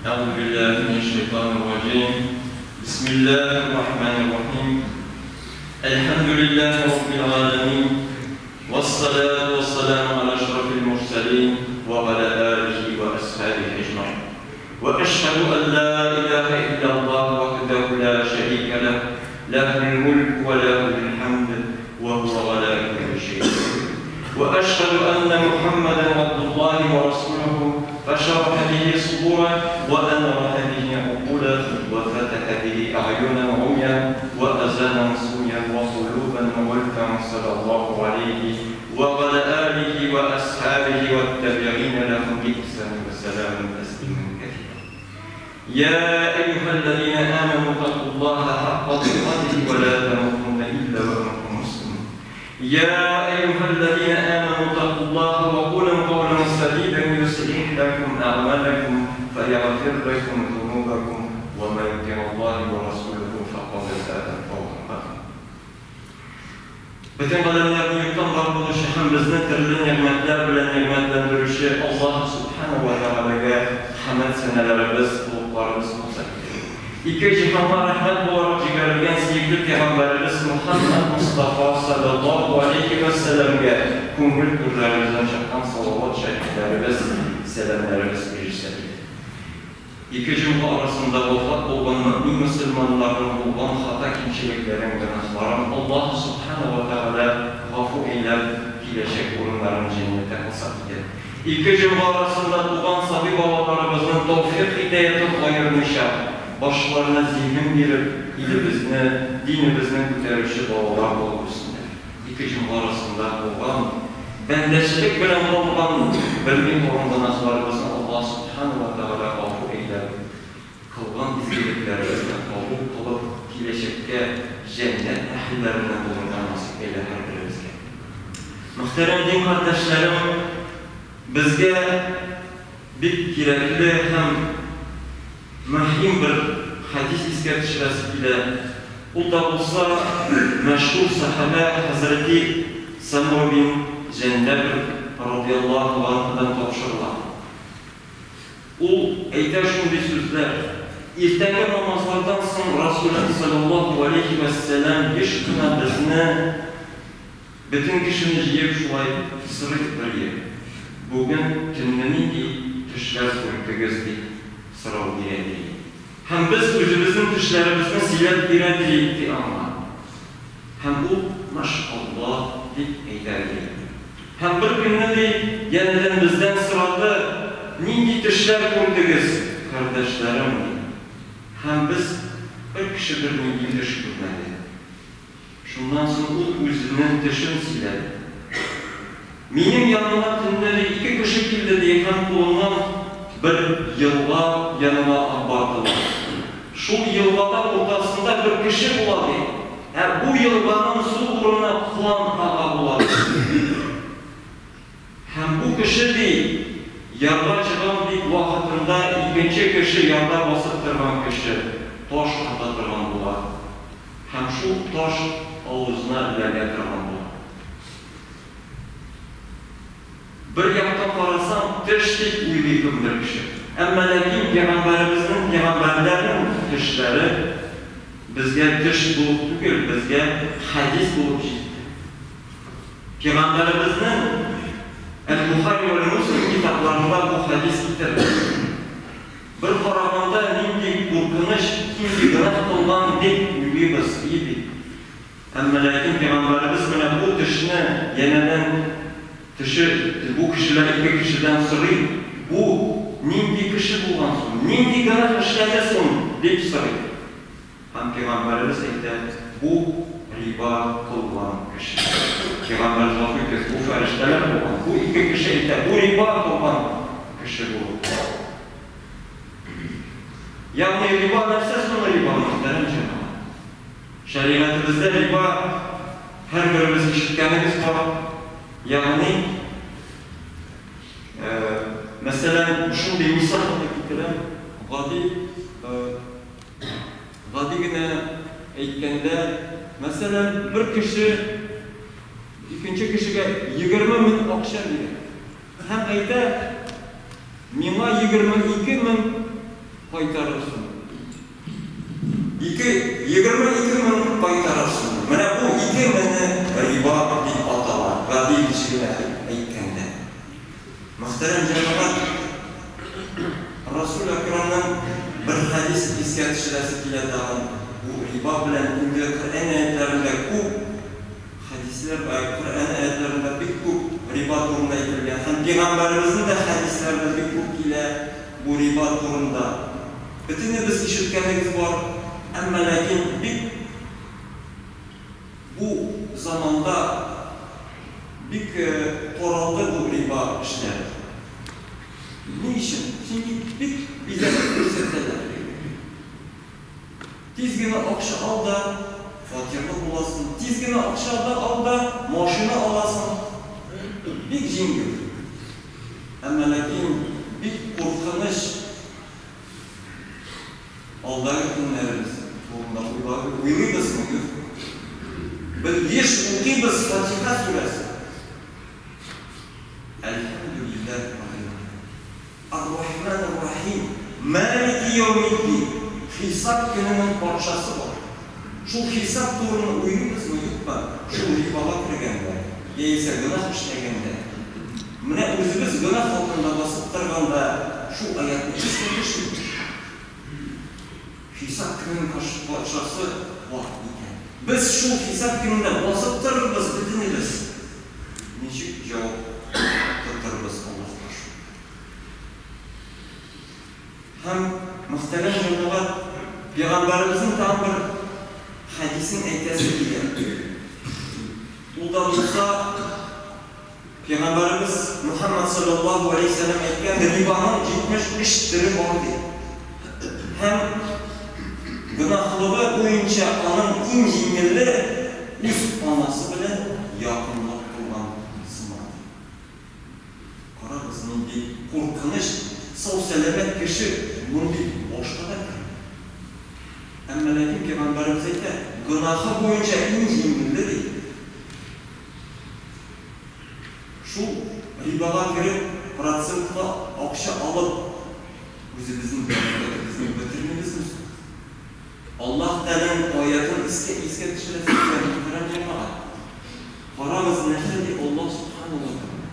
أعوذ بالله من الشيطان الرجيم. بسم الله الرحمن الرحيم. الحمد لله رب العالمين، والصلاة والسلام على أشرف المرسلين وعلى آله وأصحابه أجمعين. وأشهد أن لا إله إلا الله وحده لا شريك له، له الملك وله الحمد وهو على كل شيء قدير. وأشهد أن محمدا عبد الله ورسوله، فشرح به صدورا وأنار به عقولا وفتح به أعينا عميا وأذانا صميا وقلوبا غلفا، صلى الله عليه وعلى آله وأصحابه والتابعين لهم بإحسان وسلام تسليما كثيرا. يا أيها الذين آمنوا اتقوا الله حق تقاته ولا تموتن إلا وأنتم مسلمون. يا أيها الذين آمنوا اتقوا الله وقولوا قولا سديدا يصلح لكم أعمالكم فيغفر لكم ذنوبكم، ومن يطع الله ورسوله فقد فاز فوزا عظيما. Бөтен галәмнәрне юктан бар кылучы һәм безне төрле нигъмәтләр белән нигъмәтләндерүче Аллаһ Субханаһу ва Тәгаләгә хәмд сәнәләребез, олугларыбыз булсын. Ике җиһанга рәхмәт буларак җибәрелгән сөекле пәйгамбәребез Мухаммад Мостафа салләллаһу алейһи вә сәлләмгә күңел түрләребездән чыккан салават шәрифләребез, сәламнәребез ирешсен иде. Ике җомга арасында вафат булган мөэмин мөселманнарның булган хата-кимчелекләрен, гөнаһларын Аллаһ Субхана вә Тәгалә гафу әйләп, киләчәк урыннарын җәннәттә кылса иде. Ике җомга арасында туган сабый балаларыбызның тәүфыйк-һидаятен аермыйча, башларына зиһен биреп, илебезне, динебезне күтәрүче балалар булып үссеннәр. Ике җомга арасында булган, бәндәчелек белән кылган, белми кылган гөнаһларыбызны Аллаһ Субхана вә Тәгалә гафу әйләп, кылган изгелекләребезне кабул кылып, киләчәккә җәннәт әһелләреннән булырга насыйп әйлә һәрберебезгә. Мөхтәрәм дин кардәшләрем, безгә бик кирәкле һәм мөһим бер хәдис искә төшерәсе килә. Ул да булса мәшһүр сәхабә хәзрәти Сәмра бин Җәндәбр радыяллаһу анһудан тапшырыла. Ул әйтә шундый сүзләр, Иртәнге намазлардан соң Расүлебез салләллаһу галәйһи вә сәлләм еш кына безне, бөтен кешене җыеп шулай сорый бер, Бүген төнне нинди төшләр күрдегез? дип сорау бирә ди. Һәм без үзебезнең төшләребезне сөйләп бирә ди аңа. Һәм ул, Машаллаһ, дип әйтә ди. Һәм бер көнне, ди, янәдән бездән сорады, Нинди төшләр күрдегез, кардәшләрем? ди. Һәм без, бер кеше бернинди төш күрмәде. Шуннан соң ул үзенең төшен сөйләде. Минем яныма төнлә, ди, ике кеше килде, ди, һәм кулымнан бер елга янына алып бардылар. Шул елгада уртасында бер кеше була, ди, ә бу елганың сул урыны кан ага була, ди. Һәм бу кеше, ди, ярга чыгам дип вакытында икенче кеше ярда басып торган кеше таш ата торган була. Һәм шул таш авызына эләгә торган була. Бер яктан карасаң, төш дип уйлый кемдер кеше. Әмма ләкин пәйгамбәребезнең, пәйгамбәрләрнең төшләре безгә төш булып түгел, безгә хәдис булып җитте. Пәйгамбәребезнең Әл-Бухари вәл Муслим китапларында бу хәдис китерелә. Бер караганда, нинди куркыныч, нинди гөнаһ кылган дип уйлыйбыз, ие бит. Әмма ләкин пәйгамбәребез менә бу төшне янәдән төше, бу кешеләр ике кешедән сорый, бу нинди кеше булган соң, нинди гөнаһ эшләде соң, дип сорый. Һәм пәйгамбәребез әйтә, бу риба кылган кеше. Пәйгамбәребез гафу итегез, бу фәрештәләр булган, бу ике кеше әйтә, бу риба кылган кеше булып. Ягъни риба нәрсә соң риба, мөхтәрәм җәмәгать? Шәригатебездә риба һәрберебез ишеткәнегез бар. Ягъни, мәсәлән, шундый мисал гына китерәм, гади гади генә әйткәндә, мәсәлән, бер кеше икенче кешегә 20 мең акча бирә һәм әйтә, миңа 22 мең Кайтарырсың. Ике, 22 мең кайтарырсың. Менә бу ике меңне риба дип атала, гади генә әйткәндә. Мөхтәрәм җәмәгать, Расул Әкрамның бер хәдис искә төшерәсе килә тагын. Бу риба белән инде Коръән аятларында күп хәдисләр бар, Коръән аятларында бик күп риба турында әйтелгән. Һәм пәйгамбәребезнең дә хәдисләрендә бик күп килә бу риба турында. Бөтенебез ишеткәнегез бар, әмма ләкин бик бу заманда бик таралды бу риба эшләре. Ни өчен? Чөнки бик бизәкле күрсәтәләр. Тиз генә акча ал да, фатирлы буласың. Тиз генә акча да ал да, машина аласың. Бик җиңел. Әмма ләкин бик куркыныч алдагы көннәребез турында уйлыйбызмы? Юк. Без еш укыйбыз Фатиха сүрәсе. Әлхәмдүлилләһи раббил Ар-Рахман-ар-Рахим, Малики яумиддин, хисап көненең патшасы бар. Шул хисап турында уйлыйбызмы, юкмы? Шул рибага кергәндә, яисә гөнаһ эшләгәндә. Менә үзебез гөнаһ алдында басып торганда, шул аятны искә төшерик. Хисап көненең патшасы бар икән. Без шул хисап көнендә басып торырбыз бөтенебез. Ничек җавап тотырбыз Аллаһка шул? Һәм, мөхтәрәм җәмәгать, пәйгамбәребезнең тагын бер хәдисен әйтәсе килә. Ул да булса, пәйгамбәребез Мөхәммәд салләллаһу галәйһи ва сәлләм әйткән, рибаның 73 төре бар ди. Һәм гөнаһлыгы буенча аның иң җиңеле үз анасы белән якынлык кылган сыман. Карагыз, нинди куркыныч, сау-сәламәт кеше мондый башка да керми. Әмма ләкин пәйгамбәребез әйтә, гөнаһы буенча иң җиңеле ди. Шул рибага кереп, процентка акча алып, үзебезнең бәрәкәтебезне бетермибезме соң? Аллаһ Тәгаләнең аятын искә искә төшерәсе килә, мөхтәрәм җәмәгать. Карагыз, нәрсә ди Аллаһ Сүбхәнәһү вә Тәгалә.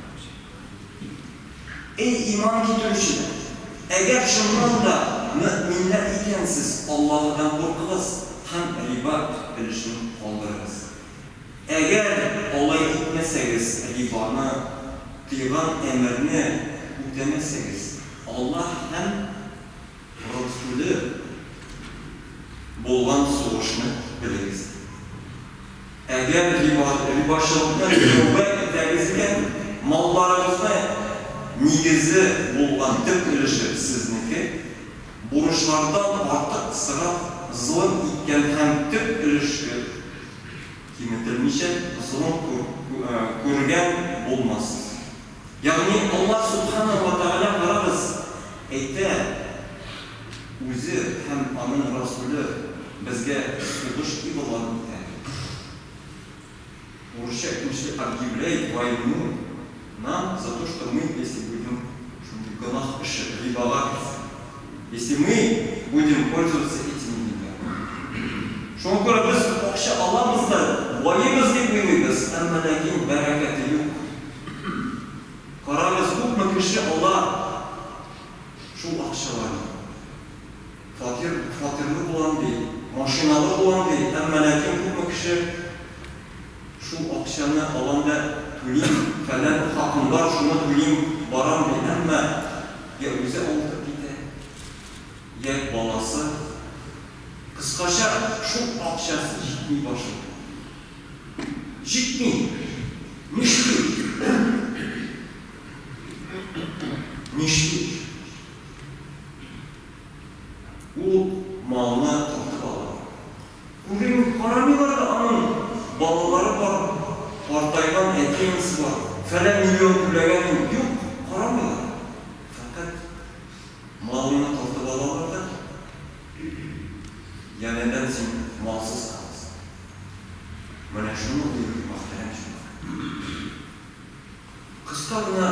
Эй, иман китерүчеләр! Әгәр чыннан да мөэминнәр икәнсез, Аллаһыдан куркыгыз һәм риба өлешен калдырыгыз. Әгәр алай итмәсәгез, рибаны тыйган әмерне үтәмәсәгез, Аллаһ һәм Расүле булган сугышны белегез. Әгәр рибачылыкны тәүбә итәгез икән, малларыгызны нигезе булган төп өлеше сезнеке, бурычлардан артык сорап золым иткән һәм төп өлешкә киметелмичә золым күргән булмассыз. Ягъни Аллаһ Сүбхәнәһү вә Тәгалә, карагыз, әйтә, Үзе һәм Аның Расүле безгә сугыш игълан итә. Урысча әйтмешли, объявляет войну нам за то, что мы, если будем шундый гөнаһ эше, рибага керсәк, если мы будем пользоваться этими деньгами. Шуңа күрә без акча алабыз да, байыйбыз дип уйлыйбыз, әмма ләкин бәрәкәте юк. Карагыз, күпме кеше ала шул акчаларны. Фатир, фатирлы булам ди, машиналы булам ди, әмма ләкин күпме кеше шул акчаны алам да түлим, фәлән хакым бар, шуны түлим, барам ди, әмма я үзе авыртып китә, я баласы. Кыскача, шул акчасы җитми башлый. Җитми. Нишли? Нишли? Ул малны тартып ала. Күрим, карамыйлар да аның балалары бар, картайган әти-әнисе бар, фәлән миллион түләгән инде. Юк, карамыйлар. Фәкать малыңны тартып алалар да, янәдән син малсыз каласың. Менә шуны уйлыйк, мөхтәрәм җәмәгать. Кыска гына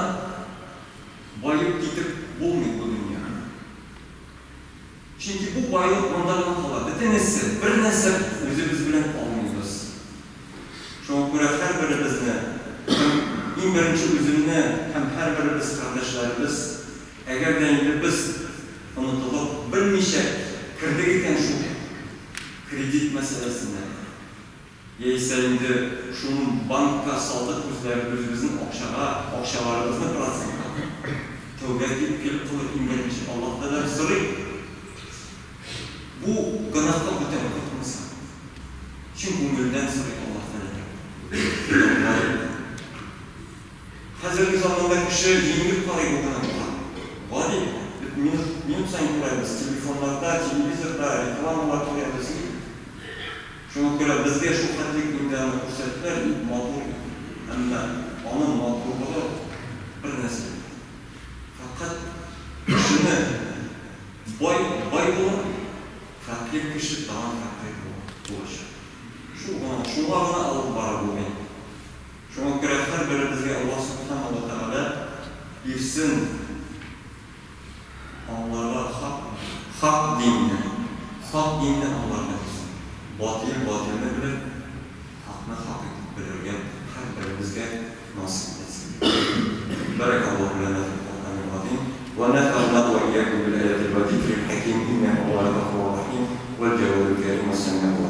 баеп китеп булмый бу дөньяда. Чөнки бу байлык монда гына кала. Бөтенесе, бер нәрсә үзебез белән алмыйбыз. Шуңа күрә һәрберебезне, һәм иң беренче үземне һәм һәрберебез кардәшләребез, әгәр дә инде без онытылып, белмичә кердек икән шул кредит мәсьәләсенә, яисә инде шуны банкка салдык үзләре үзебезнең акчага, акчаларыбызны процентка. Тәүбә килеп кылып иң беренче Аллаһ Тәгаләдән сорыйк. Бу гөнаһка бүтән кайтмасын. Чын күңелдән сорыйк Аллаһ Тәгаләдән. Хәзерге заманда кеше җиңел карый бу гөнаһка. Гади, без минут, минут саен күрәбез, телефоннарда, телевизорда рекламалар күрәбез. Шуңа күрә безгә шул хәтлек инде аны күрсәттеләр, бик матур итеп. Әмма аның матурлыгы бер нәрсә юк. Фәкать кешене бай бай була, фәкыйрь кеше тагын фәкыйрь була, булачак. Шул гына, шуңа гына алып бара бу гыйлем. Шуңа күрә һәрберебезгә Аллаһ Сүбхәнәһү вә Тәгалә бирсен аңларга хак, хак динне, хак динне аңларга бирсен. Батыйл батыйлны белеп, хакны хак итеп белергә һәрберебезгә насыйп итсен. Бәрәкаллаһу ләнә фил Коръәнил газыйм, вә нәфәгънә вә иякүм бил аятил вә зикрил хәким, иннәһү һүәл гафурур рәхим, вәл җәвадул кәрим, вәссәламу.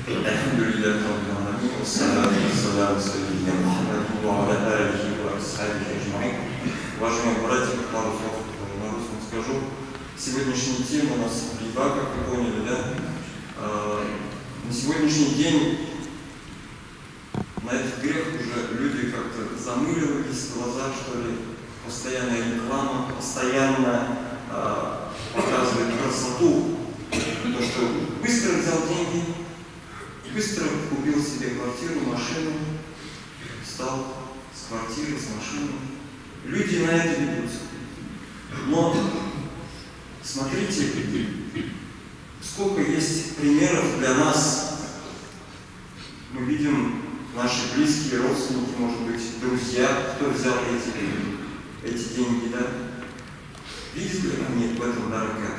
الحمد لله رب العالمين والصلاة والسلام على سيدنا محمد وعلى آله وأصحابه أجمعين. Уважаемые братья, пару слов на русском скажу. Сегодняшняя тема у нас риба, как вы поняли, да? На сегодняшний день на этот грех уже люди как-то замыливались глаза, что ли. Постоянная реклама, постоянно показывает красоту. То, что быстро взял деньги, быстро купил себе квартиру, машину, стал с квартирой, с машиной. Люди на это ведутся. Но смотрите, сколько есть примеров для нас. Мы видим наши близкие, родственники, может быть, друзья, кто взял эти деньги, да? Видят ли они в этом баракат?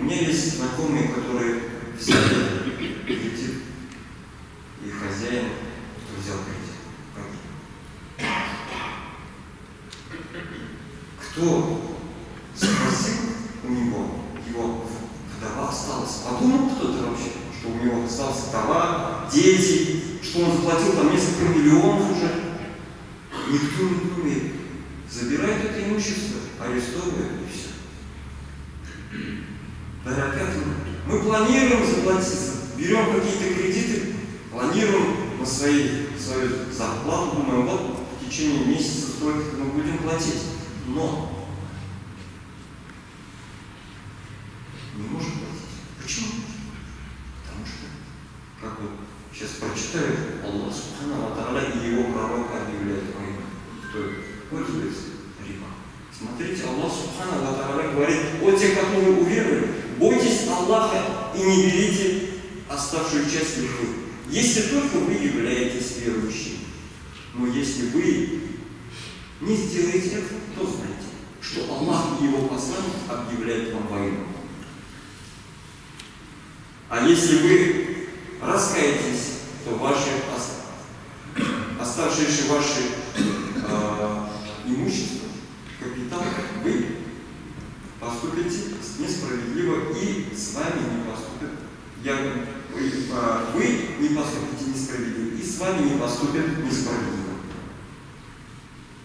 У меня есть знакомые, которые взяли кредит, и хозяин, кто взял кредит, погиб. Кто спросил у него, его вдова осталась. Подумал кто-то вообще, что у него осталась вдова, дети, что он заплатил там несколько миллионов уже. Никто не думает. Забирает это имущество, арестовывает и все. Баракат. Мы планируем заплатить, берем какие-то кредиты, планируем на свою зарплату, думаем, вот в течение месяца столько мы будем платить. Но не можем платить. Почему? Потому что, как вот сейчас прочитаю, Аллах Субхану ва Тааля и его пророк объявляет войну. Кто пользуется риба. Смотрите, Аллах Субхану ва Тааля говорит: о те, которые уверовали, бойтесь Аллаха и не берите оставшую часть лихвы, если только вы являетесь верующими. Но если вы не сделаете этого, то знайте, что Аллах и его посланник объявляют вам войну. А если вы раскаетесь, то ваши оставшиеся ваши имущество, капитал, вы поступите несправедливо и с вами не поступят. Вы не поступите несправедливо, и с вами не поступят несправедливо.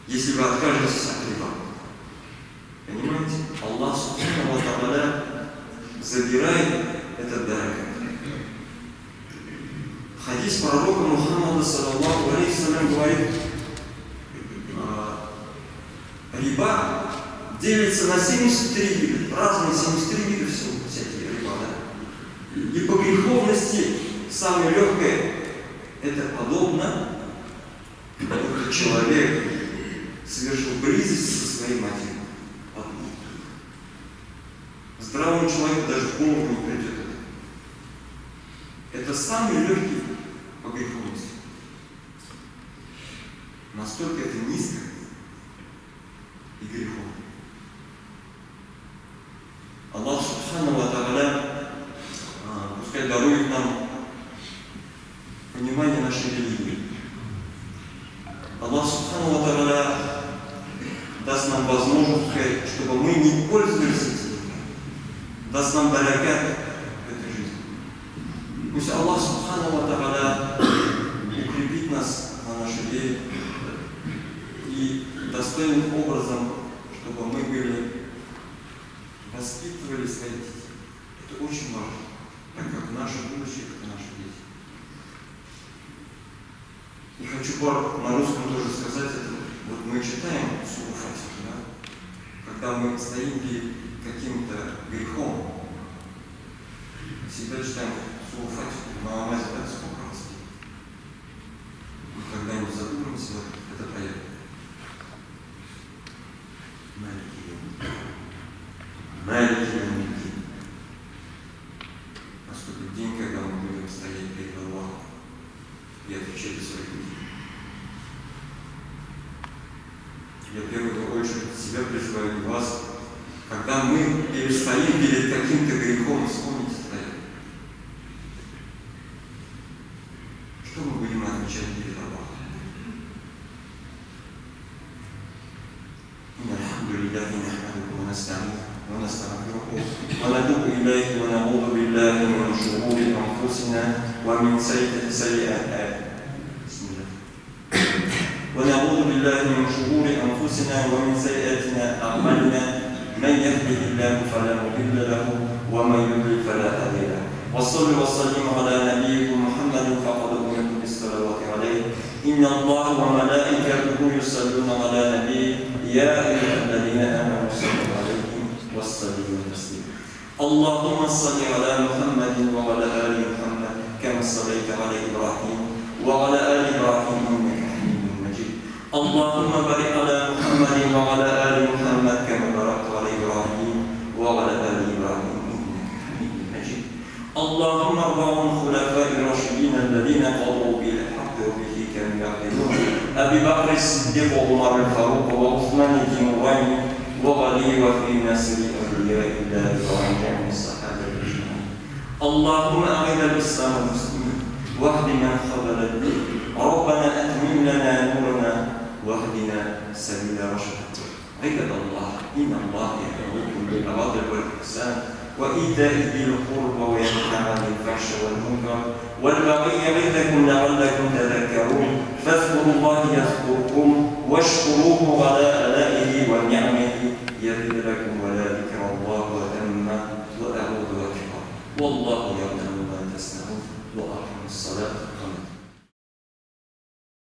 Если вы откажетесь от риба. Понимаете? Аллах Субхану ва Тааля забирает этот баракат. Хадис пророка Мухаммада, саллаллаху алейхи салям, говорит, риба делится на 73 вида, разные 73 вида всего, всякие риба, да? И по греховности самое легкое, это подобно, будто человек совершил близость со своей матерью. Здравому человеку даже в голову не придет это. Это самый легкий по греховности. Настолько это низко и греховно. Аллах Субхану ва Тааля пускай дарует нам понимание нашей религии. Аллах Субхану ва Тааля даст нам возможность, чтобы мы не пользовались этим, даст нам баракат в этой жизни. Пусть Аллах Субхану ва Тааля укрепит нас на нашей вере и достойным образом, чтобы мы были, воспитывали своих детей. Это очень важно, так как наше будущее – это наши дети. И хочу на русском тоже сказать это. Вот мы читаем суру Фатиху, да? Когда мы стоим перед каким-то грехом, всегда читаем суру Фатиху на намазе, да, сколько раз? Мы когда-нибудь задумаемся, вот это проект. Малики яумиддин. Наступит день, когда мы будем стоять перед Аллахом и отвечать за свои дела. Я в первую очередь себя призываю и вас, когда мы перестоим перед каким-то грехом, вспомните это. Что мы будем отвечать перед Аллахом? ونتوب إليه ونعوذ بالله من شرور أنفسنا ومن سيئات ونعوذ بالله من شرور أنفسنا ومن سيئات أعمالنا من يهده الله فلا مضل له ومن يضلل فلا هادي له وصلوا وسلموا على نبيكم محمد فقد أمرتم بالصلوات عليه إن الله وملائكته يصلون على نبيه يا أيها الذين آمنوا صلوا عليه وسلموا تسليما اللهم صل على محمد وعلى آل محمد كما صليت على إبراهيم وعلى آل إبراهيم إنك حميد مجيد اللهم بارك على محمد وعلى آل محمد كما باركت على إبراهيم وعلى آل إبراهيم إنك حميد مجيد اللهم ارض عن الخلفاء الراشدين الذين قضوا بالحق وبه كانوا يعدلون أبي بكر الصديق وعمر الفاروق وعثمان ذي النورين وعلي وفي نسل أولياء الله وعن جميع الصحابة أجمعين. اللهم أعز الإسلام والمسلمين واهد من خذل الدين ربنا أتمم لنا نورنا واهدنا سبيل رشد. عباد الله إن الله يأمركم بالعدل والإحسان وإيتاء ذي القربى وينهى عن الفحش والمنكر والبغي يعظكم لعلكم تذكرون فاذكروا الله يذكركم واشكروه على آلائه ونعمه يزد لكم ولا ذكر الله وتم وأعوذ أكبر والله يعلم ما تصنعون وأقم الصلاة.